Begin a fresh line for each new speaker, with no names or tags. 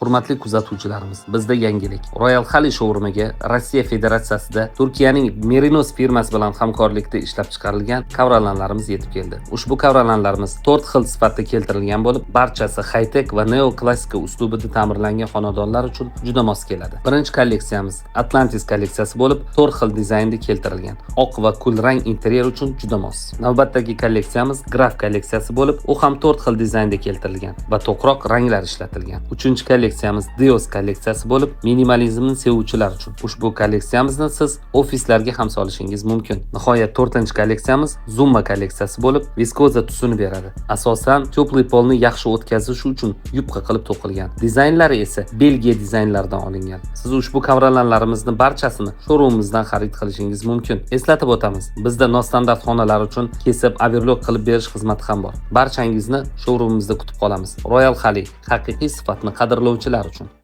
Hurmatli kuzatuvchilarimiz, bizda yangilik. Royal Hali showrumiga Rossiya Federatsiyasida Turkiyaning Merinos firmasi bilan hamkorlikda ishlab chiqarilgan kovralanlarimiz yetib keldi. Ushbu kovralanlarimiz 4 xil sifatda keltirilgan bo'lib, barchasi high-tech va neoklassika uslubida ta'mirlangan xonadonlar uchun juda mos keladi. Birinchi kolleksiyamiz Atlantis kolleksiyasi bo'lib, 4 xil dizaynda keltirilgan. Oq va kulrang interyer uchun juda mos. Navbatdagi kolleksiyamiz Graf kolleksiyasi bo'lib, u ham 4 xil dizaynda keltirilgan va to'qroq ranglar ishlatilgan. Uchinchi kolleksiyamiz Dios kolleksiyasi bo'lib, minimalizmni sevuvchilar uchun. Ushbu kolleksiyamizni siz ofislarga ham solishingiz mumkin. Nihoyat, to'rtinchi kolleksiyamiz Zumba kolleksiyasi bo'lib, viskoza tusini beradi. Asosan теплый polni yaxshi o'tkazish uchun yupqa qilib to'qilgan. Dizaynlari esa Belgiya dizaynlaridan olingan. Siz ushbu kovralanlarimizni barchasini showroomimizdan xarid qilishingiz mumkin. Eslatib o'tamiz, bizda nostandart xonalar uchun kesib overlok qilib berish xizmati ham bor. Barchangizni showroomimizda kutib qolamiz. Royal Hali, haqiqiy sifatni qadrlovchilar uchun.